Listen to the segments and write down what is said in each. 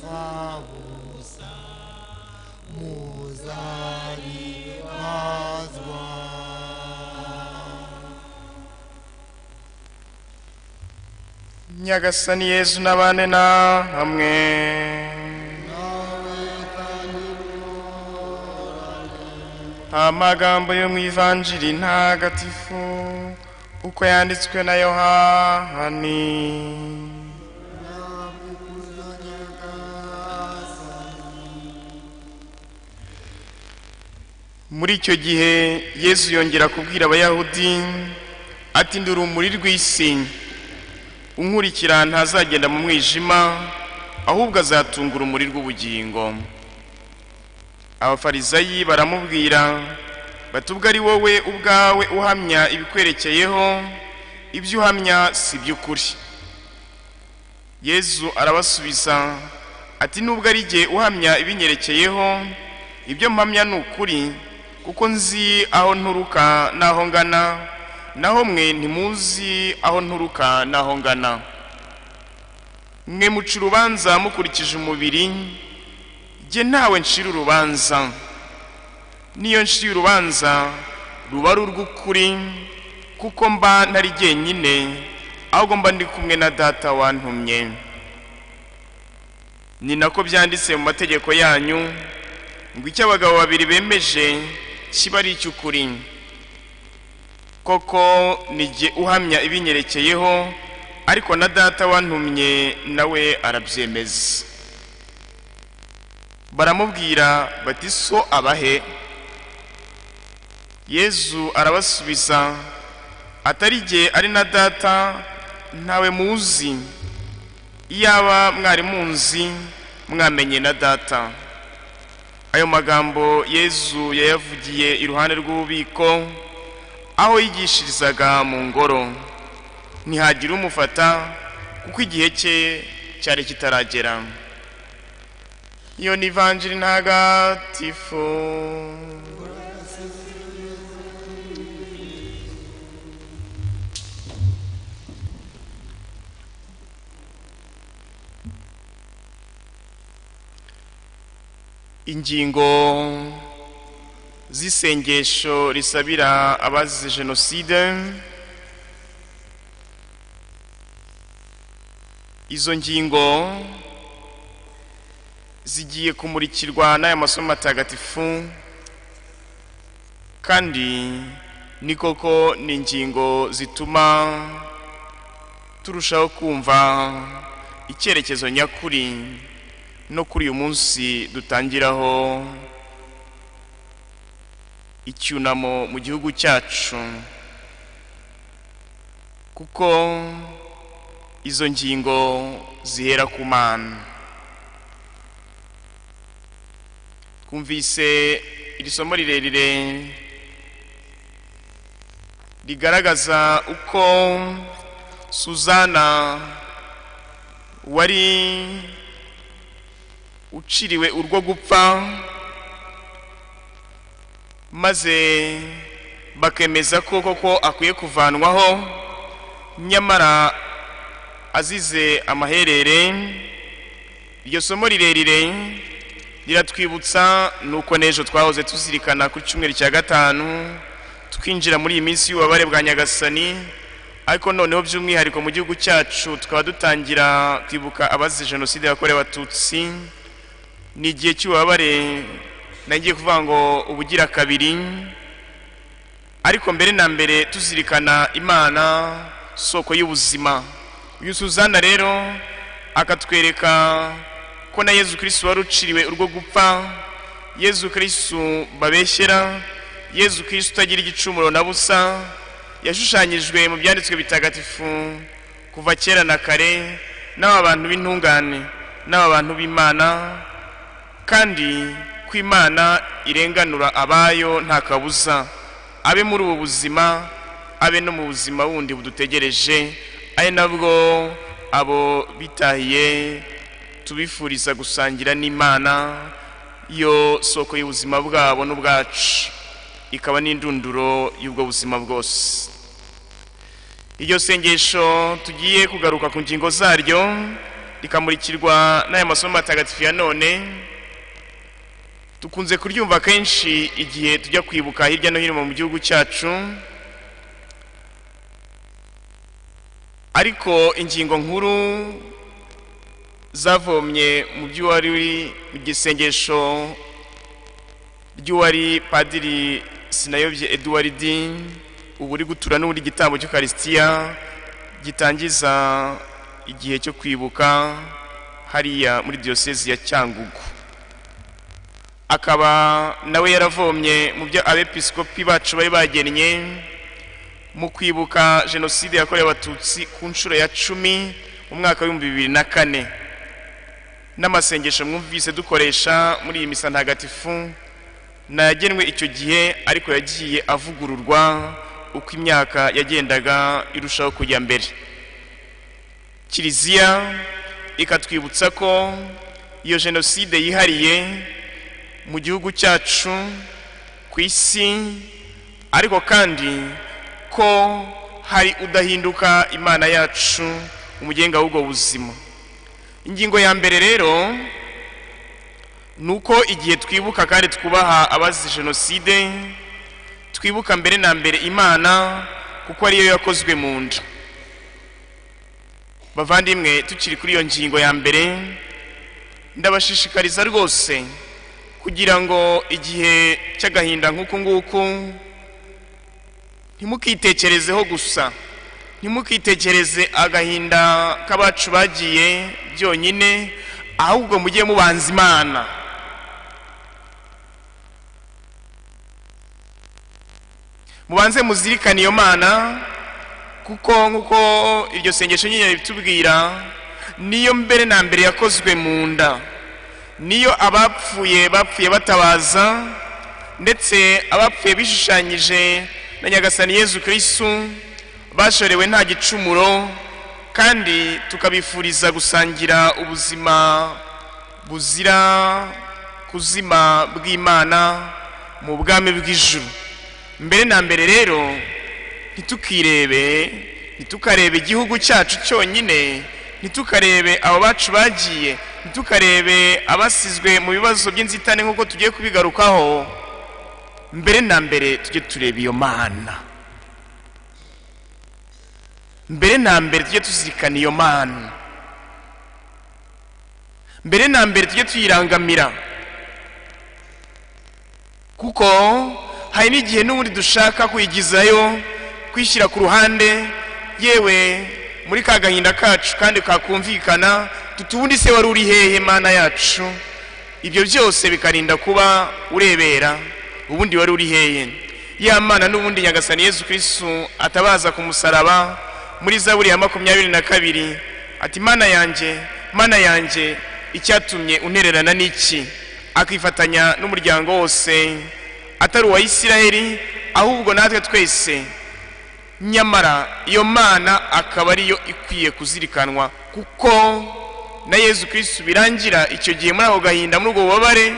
imfabusa muzabibazwa. Nyagasani Yezu nabane na hamwe. Amagambo yo mu Ivanjiri ntagatifu uko yanditswe na Yohani. Muri icyo gihe Yezu yongera kubwira Abayahudi ati: ndi urumuri rw'isi, unkurikira ntazagenda mu mwijima, ahubwo azatunga urumuri rw'ubugingo. Abafarisayi baramubwira bati: ubwo ari wowe ubwawe uhamya ibikwerekeyeho, ibyo uhamya si iby'ukuri. Yezu arabasubiza ati: nubwo ari jye uhamya ibinyerekeyeho, ibyo mpamya ni ukuri, kuko nzi aho nturuka n'aho ngana, naho mwe ntimuzi aho nturuka n'aho ngana. Mwe muca urubanza mukurikije umubiri, jye ntawe ncira urubanza. Niyo nciye urubanza ruba ari urw'ukuri, kuko mba ntari jyenyine, ahubwo mba ndi kumwe na Data wantumye. Ni nako byanditse mu mategeko yanyu ngo icyo abagabo babiri bemeje kiba ari icy'ukuri. Koko ni jye uhamya ibinyerekeyeho, ariko na Data wantumye nawe arabyemeza. Baramubwira bati: so abahe? Yezu arabasubiza atari jye ari na Data ntawe muzi, iyaba mwari munzi mwamenye na Data. Ayo magambo Yezu yayavugiye iruhande rw'ububiko aho yigishirizaga mu ngoro. Ntihagira umufata kuko igihe cye cyari kitaragera. Iyo ni Ivanjiri ntagatifu. Ingingo z'isengesho risabira abazize jenoside. Izo ngingo zigiye kumurikirwa n'aya masomo matagatifu, kandi ni koko ni ingingo zituma turushaho kumva icyerekezo nyakuri no kuri uyu munsi dutangiraho icyunamo mu gihugu cyacu, kuko izo ngingo zihera ku Mana. Twumvise iri somo rirerire rigaragaza uko Suzana wari uciriwe urwo gupfa, maze bakemeza ko koko akwiye kuvanwaho, nyamara azize amaherere. Iryo somo rirerire riratwibutsa nuko n'ejo twahoze tuzirikana ku cyumweru cya gatanu twinjira muri iyi minsi y'ububabare bwa Nyagasani, ariko noneho by'umwihariko mu gihugu cyacu tukaba dutangira kwibuka abazize jenoside yakorewe Abatutsi. Ni igihe cy'ububabare, nagiye kuvuga ngo ubugira kabiri, ariko mbere na mbere tuzirikana Imana soko y'ubuzima. Uyu Suzana rero akatwereka ko na Yezu Kristo wari uciriwe urwo gupfa, Yezu Kristo babeshyera, Yezu Kristo utagira igicumuro na busa, yashushanyijwe mu byanditswe bitagatifu kuva kera na kare n'aba bantu b'intungane n'aba bantu b'Imana, kandi ko Imana irenganura abayo nta kabuza, abe muri ubu buzima, abe no mu buzima bundi budutegereje, ari nabwo abo bitahiye tubifuriza gusangira n'Imana yo soko y'ubuzima bwabo n'ubwacu, ikaba n'indunduro y'ubwo buzima bwose. Iryo sengesho tugiye kugaruka ku ngingo zaryo rikamurikirwa n'aya masomo matagatifu ya none, dukunze kuryumva kenshi igihe tujya kwibuka hirya no hino mu gihugu cyacu. Ariko ingingo nkuru zavomye mu by'uwari mu gisengesho ry'uwari Padiri Sinayobye Edouard, ubu uri gutura n'ubundi igitambo cy'Ukarisitiya gitangiza igihe cyo kwibuka hariya muri diyosezi ya Cyangugu, akaba nawe yaravomye mu byo abepiskopi bacu bari bagennye mu kwibuka jenoside yakorewe Abatutsi ku nshuro ya 10 mu mwaka w'ibihumbi 2004, n'amasengesho mwumvise dukoresha muri iyi misa ntagatifu nayagenwe icyo gihe, ariko yagiye avugururwa uko imyaka yagendaga irushaho kujya mbere. Kiliziya ikatwibutsa ko iyo jenoside yihariye mu gihugu cyacu, ku isi, ariko kandi ko hari udahinduka, Imana yacu umugenga w'ubwo buzima. Ingingo ya mbere rero nuko igihe twibuka kandi twubaha abazize jenoside, twibuka mbere na mbere Imana kuko ariyo yakozwe mu nda. Bavandimwe, tukiri kuri iyo ngingo ya mbere, ndabashishikariza rwose kugira ngo igihe cy'agahinda nk'uku nguku ntimukitekerezeho gusa, ntimukitekereze agahinda k'abacu bagiye byonyine, ahubwo mujye mubanza Imana. Mubanze muzirikane iyo Mana, kuko nkuko iryo sengesho nyine bitubwira, niyo mbere na mbere yakozwe mu nda, niyo abapfuye bapfuye batabaza, ndetse abapfuye bishushanyije na Nyagasani Yezu Kristu bashorewe nta gicumuro, kandi tukabifuriza gusangira ubuzima buzira kuzima bw'Imana mu bwami bw'ijuru. Mbere na mbere rero ntitukirebe, ntitukarebe igihugu cyacu cyonyine, ntitukarebe abo bacu bagiye, ntitukarebe abasizwe mu bibazo by'inzitane nk'uko tugiye kubigarukaho. Mbere na mbere tujye tureba iyo Mana, mbere na mbere tujye tuzirikana iyo Mana, mbere na mbere tujye tuyirangamira, kuko hari n'igihe n'ubundi dushaka kuyigizayo, kwishyira ku ruhande, yewe muri ka gahinda kacu kandi kakumvikana, tutubundi se wari uri hehe Mana yacu? Ibyo byose bikarinda kuba urebera ubundi wari uri hehe. Ya Mana n'ubundi Nyagasani Yezu Kristu atabaza ku musaraba muri Zaburi ya 22 ati: Mana yanjye, Mana yanjye, icyatumye untererana n'iki? Akifatanya n'umuryango wose atari uwa Isiraheli, ahubwo natwe twese. Nyamara iyo Mana akaba ariyo ikwiye kuzirikanwa, kuko na Yezu Kristu birangira icyo gihe muri ako gahinda, muri ubwo bubabare,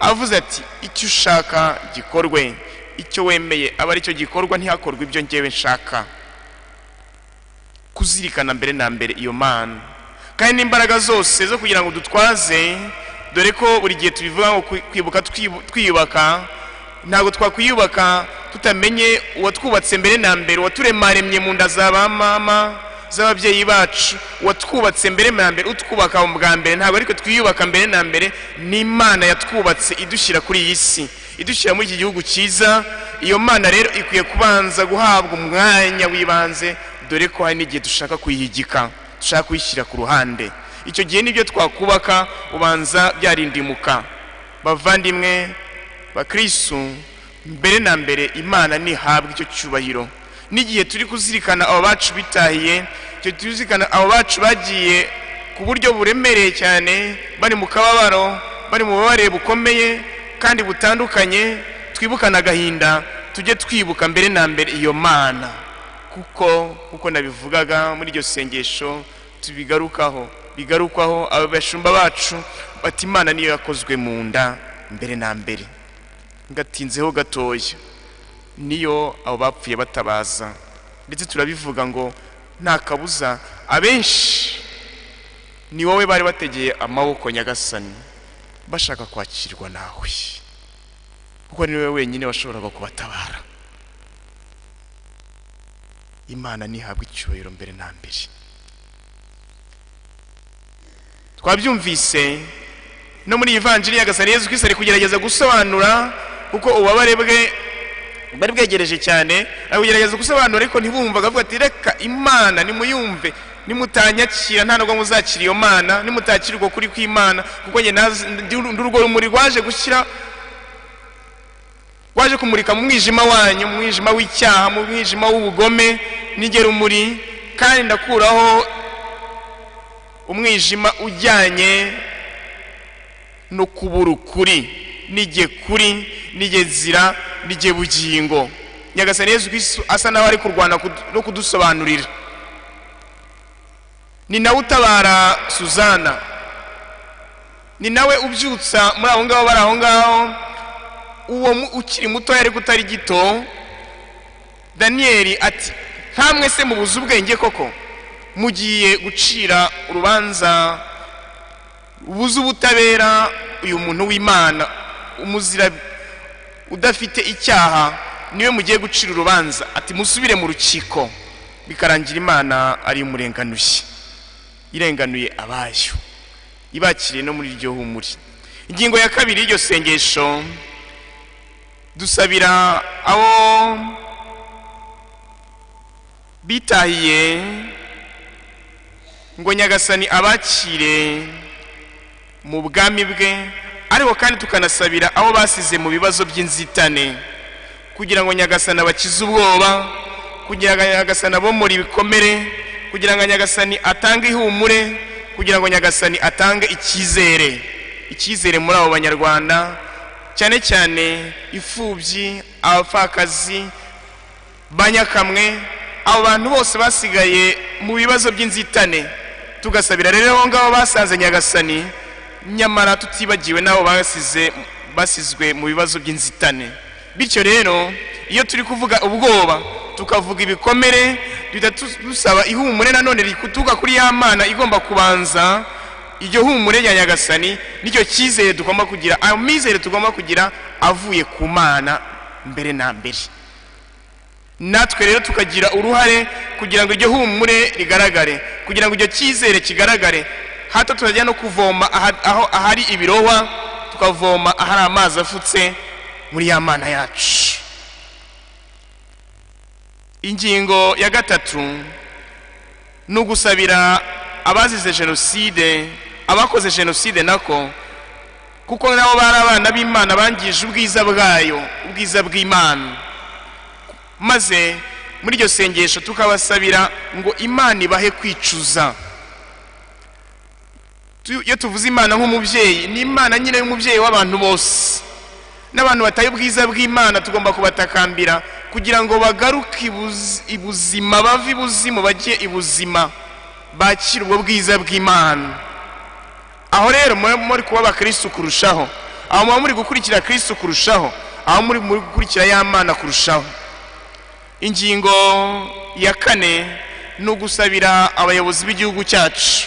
avuze ati: icyo ushaka gikorwe, icyo wemeye aba aricyo gikorwa, ntihakorwe ibyo njyewe nshaka. Kuzirikana mbere na mbere iyo Mana, kandi n'imbaraga zose zo kugira ngo dutwaze, dore ko buri gihe tubivuga ngo kwibuka twiyubaka, ntabwo twakwiyubaka tutamenye uwatwubatse mbere na mbere, uwaturemaremye mu nda za ba mama, z'ababyeyi bacu, uwatwubatse mbere na mbere, utwubaka bwa mbere. Ntabwo ariko twiyubaka mbere na mbere, ni Imana yatwubatse idushyira kuri iyi si, idushyira muri iki gihugu cyiza. Iyo Mana rero ikwiye kubanza guhabwa umwanya w'ibanze, dore ko hari n'igihe dushaka kuyihigika, dushaka kuyishyira ku ruhande. Icyo gihe nibyo twakubaka ubanza byarindimuka. Bavandimwe bakristu, mbere na mbere Imana ntihabwa icyo cyubahiro. N'igihe turi kuzirikana abo bacu bitahiye, icyo tuzirikana abo bacu bagiye ku buryo buremereye cyane, bari mu kababaro, bari mu bubabare bukomeye kandi butandukanye, twibukana agahinda, tujye twibuka mbere na mbere iyo Mana, kuko uko nabivugaga muri iryo sengesho tubigarukaho, bigarukwaho abo bashumba bacu bati Imana niyo yakozwe mu nda mbere na mbere. Ngatinzeho gatoya, niyo abo bapfuye batabaza, ndetse turabivuga ngo nta kabuza abenshi Ni wowe bari bategeye amaboko Nyagasani, bashaka kwakirwa nawe, kuko ni wowe wenyine washoboraga kubatabara. Imana ntihabwa icyubahiro mbere na mbere. Twabyumvise no muri Ivanjiri Nyagasani Yezu Kristo ari kugerageza gusobanura, kuko ububabare bwe bari bwegereje cyane, ari kugerageza gusobanura ariko ntibumvaga. Avuga ati reka Imana nimuyumve, nimutanyakira nta nubwo muzakira iyo Mana, nimutakira uko kuri kw'Imana, kuko njye ndi urwo rumuri rwaje gushyira, rwaje kumurika mu mwijima wanyu, mu mwijima w'icyaha, mu mwijima w'ubugome, nige rumuri, kandi ndakuraho umwijima ujyanye no kubura ukuri, nige kuri, nige nzira, nige bugingo. Nyagasani Yezu Kristo asa nawe ari kurwana no kudusobanurira. Ni nawe utabara Suzana, ni nawe ubyutsa muri aho ngaho bari aho ngaho uwo ukiri muto ariko utari gito. Daniyeli ati nkamwe se mubuze ubwenge koko, mugiye gucira urubanza ubuze ubutabera uyu muntu w'Imana umuzira udafite icyaha, niwe mugiye gucira urubanza. Ati musubire mu rukiko. Bikarangira Imana ari umurenganuye, irenganuye abayo, ibakiriye no muri iryo humuri. Ingingo ya kabiri y'iryo sengesho, dusabira abo bitahiye ngo Nyagasani abakire mu bwami bwe, ariko kandi tukanasabira abo basize mu bibazo by'inzitane, kugira ngo Nyagasani abakize ubwoba, kugira ngo Nyagasani abomore ibikomere, kugira ngo Nyagasani atange ihumure, kugira ngo Nyagasani atange icyizere, icyizere muri abo Banyarwanda, cyane cyane imfubyi, abapfakazi, banyakamwe, abo bantu bose basigaye mu bibazo by'inzitane. Tugasabira rero aho ngaho basanze Nyagasani, nyamara tutibagiwe n'abo basizwe mu bibazo by'inzitane. Bityo rero iyo turi kuvuga ubwoba, tukavuga ibikomere, duhita dusaba ihumure nanone rikutuka kuri ya Mana igomba kubanza. Iryo humure rya Nyagasani nicyo cyizere tugomba kugira, amizere tugomba kugira avuye ku Mana mbere na mbere. Natwe rero tukagira uruhare kugira ngo iryo humure rigaragare, kugira ngo iryo cyizere kigaragare, hato tutajya no kuvoma aho ahari ibirohwa, tukavoma ahari amazi afutse muri ya Mana yacu. Ingingo ya gatatu ni ugusabira abazize jenoside, abakoze jenoside nako, kuko nabo bari abana b'Imana bangije ubwiza bwayo, ubwiza bw'Imana. Maze muri iryo sengesho tukabasabira ngo Imana ibahe kwicuza. Iyo tuvuze Imana nk'umubyeyi, ni Imana nyine y'umubyeyi w'abantu bose, n'abantu bataye ubwiza bw'Imana tugomba kubatakambira kugira ngo bagaruke ibuzima, bave ibuzimu bajye ibuzima, bakire ubwo bwiza bw'Imana. Aho rero muri kuba abakristo kurushaho, aho muba muri gukurikira Kristo kurushaho, aho muri gukurikira ya Mana kurushaho. Ingingo ya kane ni ugusabira abayobozi b'igihugu cyacu.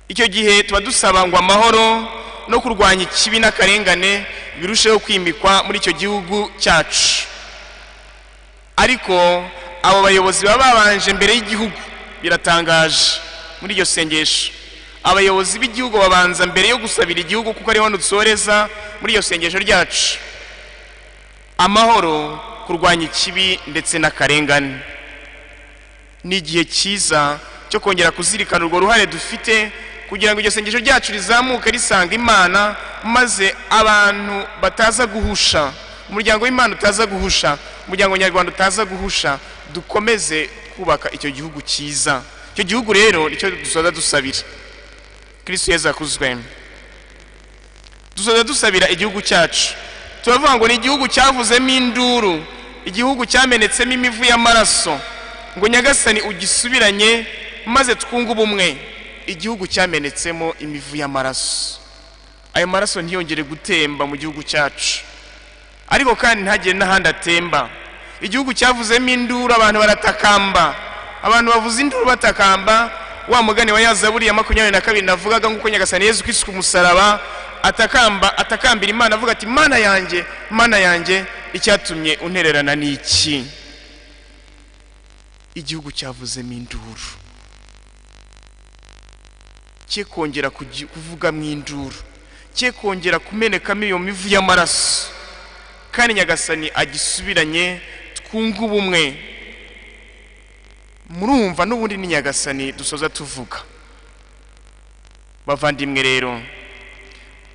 Icyo gihe tuba dusaba ngo amahoro no kurwanya ikibi n'akarengane birusheho kwimikwa muri icyo gihugu cyacu. Ariko abo bayobozi baba babanje mbere y'igihugu, biratangaje muri iryo sengesho. Abayobozi b'igihugu babanza mbere yo gusabira igihugu, kuko ariho dusoreza muri iryo sengesho ryacu. Amahoro, kurwanya ikibi ndetse n'akarengane. Ni igihe cyiza cyo kongera kuzirikana urwo ruhare dufite, kugira ngo iryo sengesho ryacu rizamuke risanga Imana, maze abantu bataza guhusha, umuryango w'Imana utaza guhusha, umuryango nyarwanda utaza guhusha, dukomeze kubaka icyo gihugu cyiza. Icyo gihugu rero nicyo dusoza dusabira. Kristo Yezu akuzwe. Dusoza dusabira igihugu cyacu. Turavuga ngo ni igihugu cyavuzemo induru, igihugu cyamenetsemo imivu y'amaraso, ngo Nyagasani ugisubiranye maze twunge ubumwe. Igihugu cyamenetsemo imivu y'amaraso, ayo maraso ntiyongere gutemba mu gihugu cyacu, ariko kandi ntagire n'ahandi atemba. Igihugu cyavuzemo induru, abantu baratakamba, abantu bavuza induru batakamba, Wa mugani wa Zaburi ya 22 navugaga, nk'uko Nyagasani Yezu Kristo ku musaraba atakambira Imana avuga ati: Mana yanjye, Mana yanjye, icyatumye untererana ni iki? Igihugu cyavuzemo induru, cye kongera kuvuga mu induru, cye kongera kumenekamo iyo mivu y'amaraso. Kandi Nyagasani agisubiranye, twunge ubumwe. Murumva n'ubundi ni Nyagasani dusoza tuvuga. Bavandimwe rero,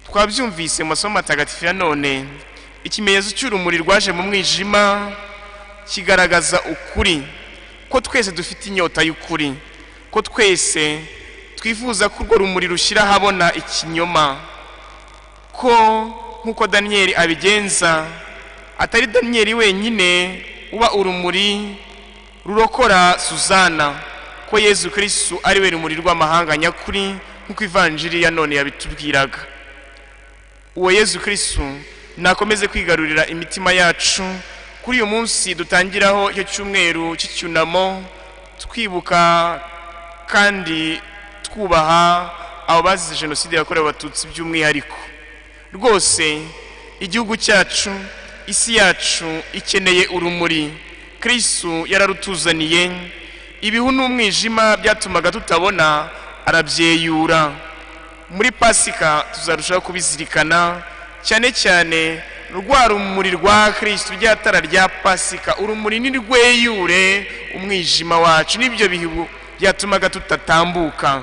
twabyumvise mu masomo matagatifu ya none, ikimenyetso cy'urumuri rwaje mu mwijima kigaragaza ukuri, ko twese dufite inyota y'ukuri, ko twese twifuza ko urwo rumuri rushyira ahabona ikinyoma, ko nk'uko Daniyeli abigenza, atari Daniyeli wenyine uba urumuri rurokora Suzana, ko Yezu Kristo ari we rumuri rw'amahanga nyakuri, nk'uko Ivanjiri ya none yabitubwiraga. Uwo Yezu Kristo nakomeze kwigarurira imitima yacu kuri uyu munsi dutangiraho icyo cyumweru cy'icyunamo, twibuka kandi twubaha abo bazize jenoside yakorewe Abatutsi by'umwihariko. Rwose igihugu cyacu, isi yacu ikeneye urumuri. Kristo yararutuzaniye. Ibihu n'umwijima byatumaga tutabona arabyeyura. Muri Pasika tuzarushaho kubizirikana cyane cyane rwa rumuri rwa Kristo, rya tara rya Pasika. Urumuri ni rweyure umwijima wacu n'ibyo bihu byatumaga tutatambuka,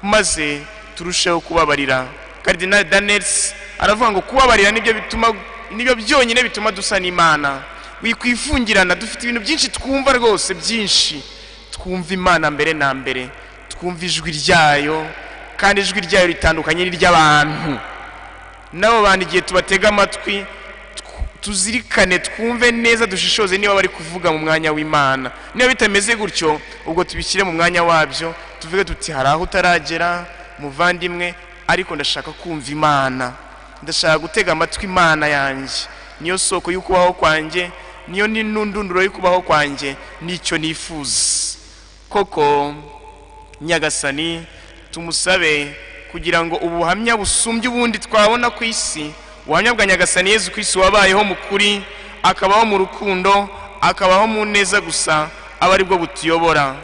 maze turusheho kubabarira. Cardinal Daniels aravuga ngo kubabarira nibyo bituma, nibyo byonyine bituma dusa n'Imana. Wikwifungirana, dufite ibintu byinshi twumva rwose, byinshi twumva Imana mbere na mbere, twumva ijwi ryayo, kandi ijwi ryayo ritandukanye n'iry'abantu. Nabo bantu igihe tubatega amatwi tuzirikane, twumve neza, dushishoze niba bari kuvuga mu mwanya w'Imana. Niba bitameze gutyo, ubwo tubishyire mu mwanya wabyo, tuvuge tuti hari aho utaragera muvandimwe, ariko ndashaka kumva Imana, ndashaka gutega amatwi Imana yanjye, niyo soko y'ukubaho kwanjye, niyo n'indunduro y'ukubaho kwanjye, nicyo nifuza. Koko Nyagasani tumusabe kugira ngo ubuhamya busumbye ubundi twabona ku isi, ubuhamya bwa Nyagasani Yezu Kristo wabayeho mu kuri, akabaho mu rukundo, akabaho mu neza gusa, aba aribwo butuyobora.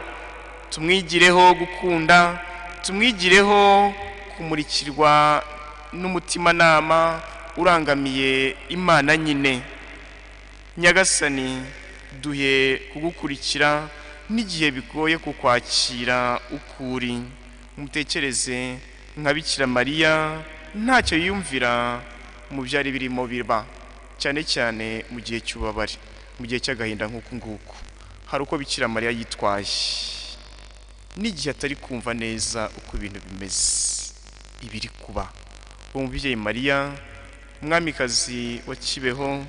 Tumwigireho gukunda, tumwigireho kumurikirwa n'umutimanama urangamiye Imana nyine. Nyagasani duhe kugukurikira n'igihe bigoye kukwakira ukuri. Mutekereze nka Bikira Mariya ntacyo yiyumvira mu byari birimo biba, cyane cyane mu gihe cy'ububabare, mu gihe cy'agahinda nk'uku nguku. Hari uko Bikira Mariya yitwaye n'igihe atari kumva neza uko ibintu bimeze, ibiri kuba. Uwo mubyeyi Mariya, umwamikazi wa Kibeho,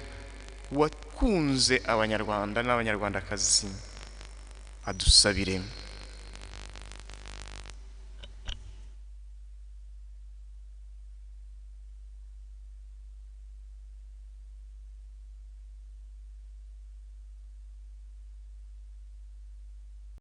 wakunze Abanyarwanda n'Abanyarwandakazi, adusabire.